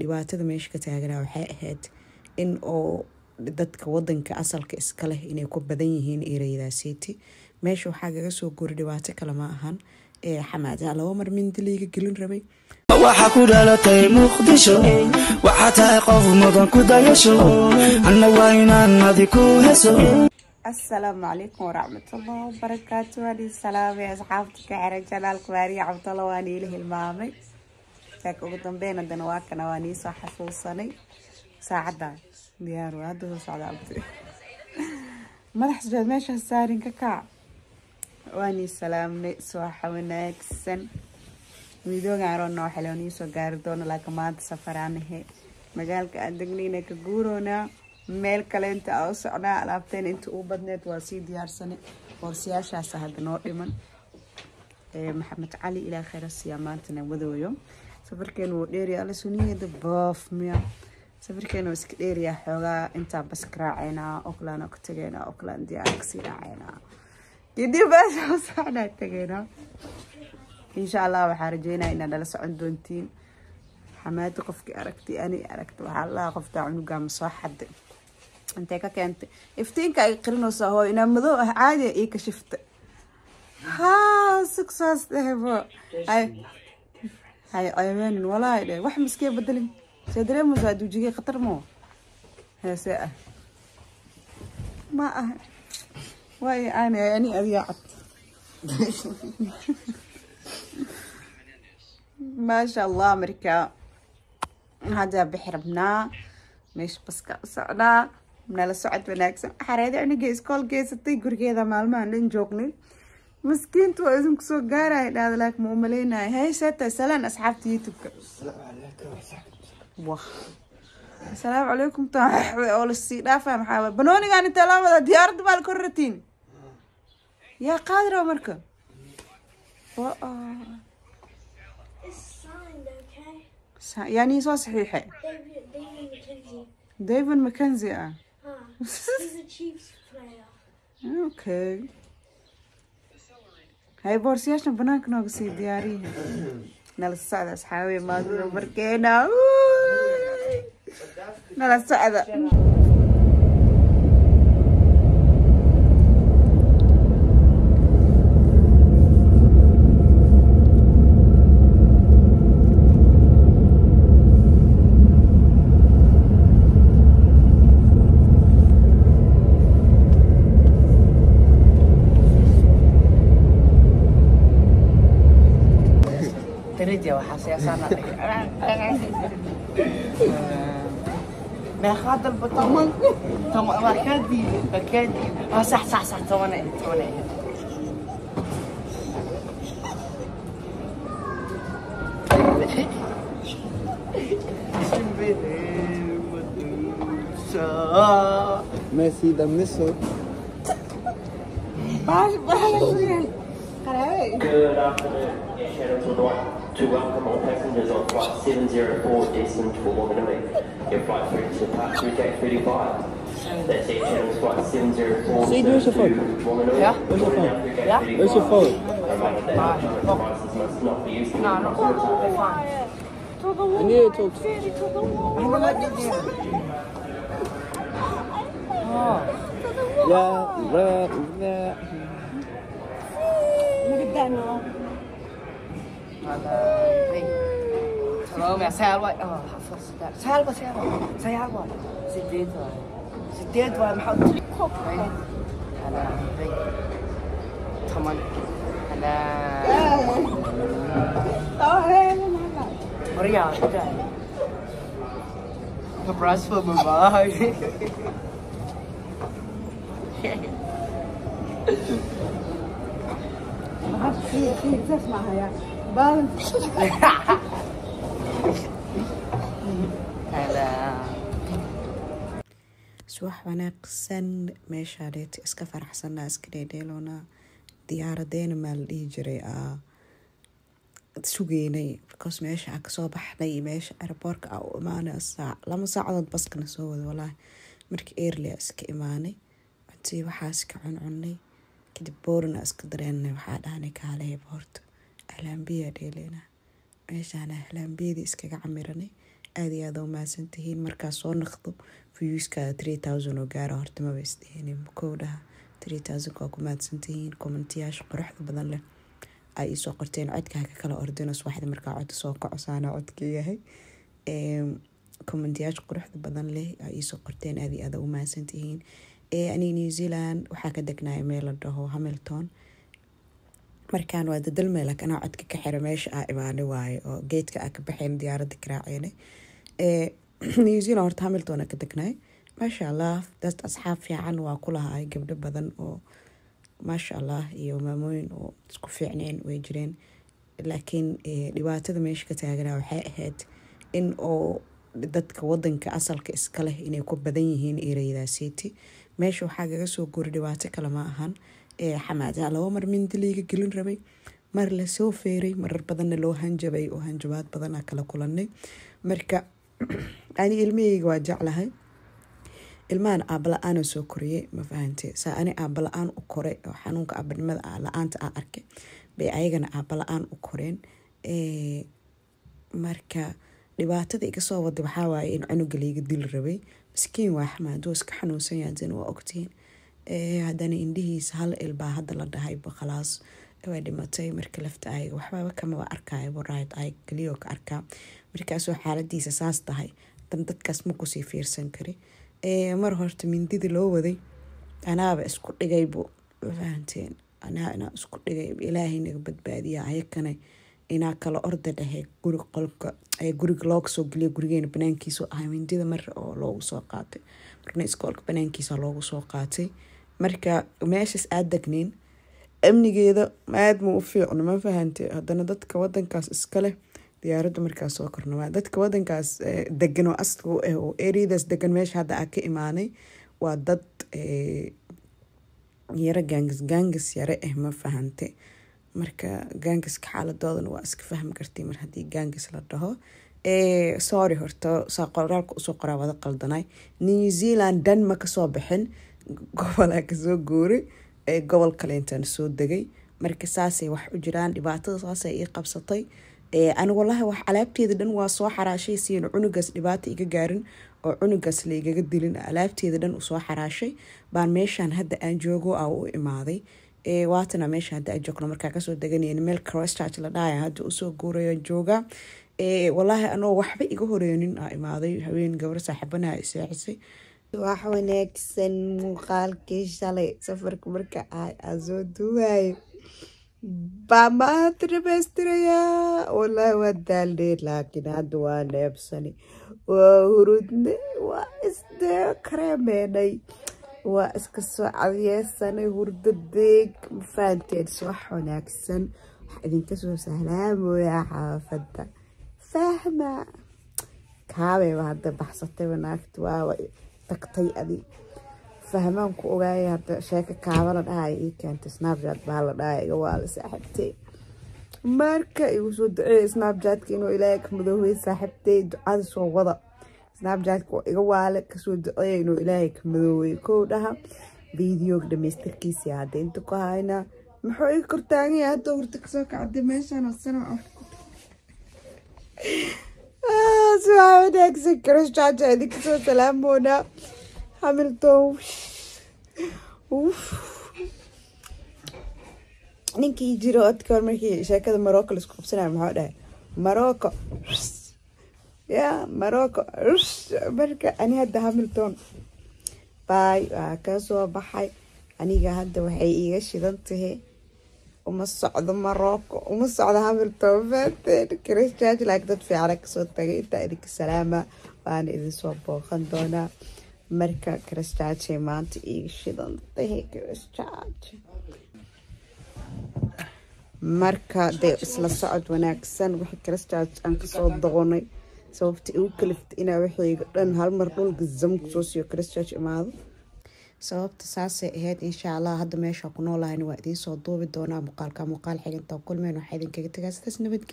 Dhibaatada meesha ka taaganaa waxay ahayd in oo dadka wadanka asalka iska leh inay ku badan yihiin ereyadaasiiti. Meesha waxaa kaga soo gori dhibaato kale ma ahan ee Xamaada laba mar mindiliiga gelin rabay. Waxaa ku dhalatay Muqdisho, waxaa tahay qof mudan ku dayasho, anna waa inaan adi ku heso. Asalaamu calaykum waraxmatullahi wabarakaatu. Waan idin salaamay asxaabta ka xiran janaalka Maariya Cabdalla. Waan iila hilmaamay, laakiin ugu dambeyn haddana waa kana, waan iisoo xasuusanay. Saacadda diyaar waa, hadda soo socda. Abdi madax sujaad meesha saarin ka kac. Waan ii salaamnay, subaxa wanaagsan. Midooga aroon noo xilay waan iisoo gaari doono, laakiin maanta safaraanahe magaalka aan degnayna ka guuroonaa, meel kale inta aa u socnaa. Alaabteen inta uu badneed waa sii diyaarsanay, boorsayaashaasa hadda noo dhiman. Maxamed Cali ilaa khayra siiyaa, maantana wadooyo. Safarkeenu wuu dheeryaa, alla suniyada boof miya. Safarkeenu waa iska dheeryaa xoogaa. Intaa bas ka raaceynaa, Oakland oo ka tegeynaa, Oakland diyaar kasii raaceynaa, kadib meesha u socnaa tegeynaa insha Allah. Waxaa rajeynaya inaad nala socon doontiin. Xamaadi qofkii aragtay ani aragtay waxaa lahaa qoftaa cunugaa ma soo xaday, intee ka keentay iftiinka ay qirinaysaa hooy inaa madow ah caadi ii ka shifta haa sugsaas dhehbo hay hay ceebeenin walaahi dheh wax miskee bedelin see dareemaysaa aduujigay khatar moo heesee ah ma ah waay aan ani adiga cad. Maasha Allah. Marka hadda bixi rabnaa, meesha baska u socnaa, nala socod wanaagsan. Xareeda cunuga iskool geysatay, gurigeeda maalmahan dhan joognay. Maskiinta waa idinku soo gaaraya dhahda, laakiin ma umaleynaya. Hey seeta salaan asxaabta YouTube-ka. Wah, asalaamu calaykum. Taa oo lasii dhaafaya maxaa waay? Banoonigaan intee loo wadaa? Diyaaradda baa la kor ratiin yaa qaadi raba marka. It's signed, okay? Yani soo saxiixay. David, David McKenzie. David McKenzie ah. Huh. He's a Chiefs player. Okay, hay boorsayaashan banaanka nooga sii diyaariyaha. Nala socda asxaabi, maadada markeena nala socda. Tiridia waxaa siyaasana meeqaa dalba? 10, 10 waa kaa diiday, waa kaa diiday. Waa sax sax sax, 10 eh, 10 eh. Messi the missile. Good afternoon. Air Channels would like to welcome all passengers on flight 704 destined for Wanganui. Your flight through to departs through gate 35. That's Air Channels flight 704 See, where's your phone? to Wanganui. Yeah? Where's your phone? Now through gate Yeah? 35. Where's your phone? A reminder that electronic devices must not be used. No, no, they're fine. I need to talk to Oh. Yeah, yeah. 7 sagaal waay, afar, saddex, sagaal waa, sagaal waay, sagaal waay, sideed waay, sideed waay. Maxaa u tiri? Halaabay 10 halaa waryaa Surprise for Mumbai. Hello. Subax wanaagsan. Meeshaa dheet iska faraxsanaa, iska dheedheeloonaa. Diyaaradeena maa la dhihi jiray aa sugeynay, because meesha aa kasoo baxnay iyo meesha airportka aa u imaanay saac 2 saacadood baskana soo wada walaahi. Markii early aa iska imaanay, cuntii waxaa iska cuncunay, kadib boorina iska dareenay. Waxaa dhahnay kaaleyba horta ahlaambiya dheeleynaa. Meeshaana ahlaambiyadii iskaga camiranay. Aad iyo aad u mahadsantihiin. Markaa soo noqdo viewska 3000 oo gaara horta maba isdhehinin kowdhaha 3000 waa ku mahadsantihiin. Commentiyaasha quruxda badan leh ay isoo qorteen, codka ha ka kala ordino subaxda markaa codka soo kaco saana codka yahay. Commentiyaasha quruxda badan leh ay isoo qorteen, aad iyo aad u mahadsantihiin. Aniga New Zealand waxaa ka degnaya meel la dhaho Hamilton. Markaan waa dadalmeel anaa codka ka xira meesha aa imaanay waaye oo geedka aa ka baxeen diyaaradda karaaceynay. New Zealand horta Hamilton aa ka degnay, maasha Allah. Dad asxaab fiican waa ku lahaay, gabdho badan oo maasha Allah iyo maamooyin oo isku fiicneen way jireen, laakiin dhibaatada meesha ka taaganaa waxay ahayd in oo dadka wadanka asalka iska leh inay ku badan yihiin ereyada city. Meesha waxaa kaga soo guuray dhibaato kale ma ahan, xamaadaa laba mar mindi liiga gelin rabay, mar lasoo feeray, marar badanna loo hanjabay oo hanjabaad badanaa kala kulanay. Marka ani ilmahayga waa jeclahay, ilmahan aaba la-aan soo koriyey, ma fahante? Saa ani aaba la-aan u koray oo xanuunka aabanimada la-aanta aa arkay bay ayagana aaba la-aan u koreen. Marka dhibaatada iga soo waday waxaa waaye in cunuga laiga dili rabay. Miskiin waa xamaad, wuu iska xanuunsan yahay hadana waa ogtihiin. Haddana indhihiisa hal ilbaa hadda la dhahay khalaas way dhimatay. Marka lafta ayaga waxbaba kamaba arkaayo, right eye kaliya ka arkaa. Markaasoo xaaladiisa saas tahay dan dadkaas ma kusii fiirsan kari. Mar horta mindida loo waday anaaba isku dhigaybu, fahanteen? Anaa inaa isku dhigay, Ilaahay naga badbaadiya. Ayakana inaa kala orda dhahe guri qolka guriga looga soo geliyo, gurigeena banaankiisa ahay mindida mar oo loogu soo qaatay, marna iskoolka banaankiisa loogu soo qaatay. Marka meeshaas aad degnayn amnigeeda aad ma u fiicno, ma fahante? Haddana dadka wadankaas iska leh diyaaradda markaas soo korno waa dadka wadankaas degan oo asliga u ah oo areadaas degan. Meesha hadda aa ka imaanay waa dad yaro gangs gangs yare ah, ma fahante? Marka gangiska xaaladoodana waa iska fahmi kartay mar haddii gangs la dhaho. Sorry, horta saa qoraalka usoo qoraa wada qaldanay. New Zealand dhan ma kasoo bixin, gobolaa kasoo guuray, gobol kale intaan soo degay. Marka saasay wax u jiraan, dhibaatada saasay ii qabsatay. Anigu wallahi wax alaabteeda dhan waa soo xaraashay siin cunugaas dhibaata iga gaarin oo cunugaas la igaga dilin. Alaabteeda dhan usoo xaraashay baan meeshaan hadda aan joogo aa u imaaday. Waatana meesha hadda aan joogno markaa kasoo deganayna meel Christchurch la dhahaya hadda usoo guurayo jooga. Wallaahi anoo waxba iga horeynin aa imaaday haween gabar saaxiibanaha iseexisay. Wax wanaagsan muuqaalkii shalay safarka marka aan soo duwaayay baa maanta dhamaystirayaa. Wallaahi waa daalnay, laakiin hadda waa neebsani, waa hurudnay, waa isdee kareemeenay, waa iska soo cadiyeysanay, hurdo deeg, ma fahanteen? Wax wanaagsan wax idinka soo sahlaamoyaa xaafadda fahma kaabayba hadda baxsatay naagta waaba tagtay. Adi fahmaan ku ogaayay hadda sheeko kaaba la dhahaya ii keentay, Snapchat baa la dhahaya iga waala saaxiibtay. Marka igu soo duceeyay Snapchatka inuu Ilaahay ka madoobay saaxiibtay, ducada soo wada. Snapchatka waa iga waale, kasoo duceeyay inuu Ilaahay ka madoobay kow dhaha. Videoga dhamaystirkiisa hadda inta ku haynaa. Muxuu iga kortaagan yahay hadda hurta kasoo kacday meeshaan oo sano? Subax wanaagsan, Christchurch idinka soo salaamoonaa. Hamilton ninkii jiro odka hor markii sheekada Morocco laisku qabsanayo maxuu dhahay? Morocco ya Morocco. Marka ani hadda Hamilton bay waa ka soo baxay. Aniga hadda waxay iiga shidan tahay uma socdo Morocco, uma socdo Hamilton, fahanteen? Christchurch like dad fiicana kasoo tagay intaa idinka salaama, waana idin soo booqan doonaa. Marka Christchurch ay maanta iiga shidan tahay Christchurch. Marka dee isla socod wanaagsan. Wixii Christchurch aan kasoo doonay, sababta igu kaliftay inaa wixiyga dhan hal mar dhul gazam kusoo siiyo Christchurch imaado, sababta saasay ahayd. Insha Allah hadda meesha ku noolahayna waa idiin soo duubi doonaa muuqaalka. Muuqaal xiginta kulmeen waxaa idinkaga tagaa sidaas, nabadgelyo.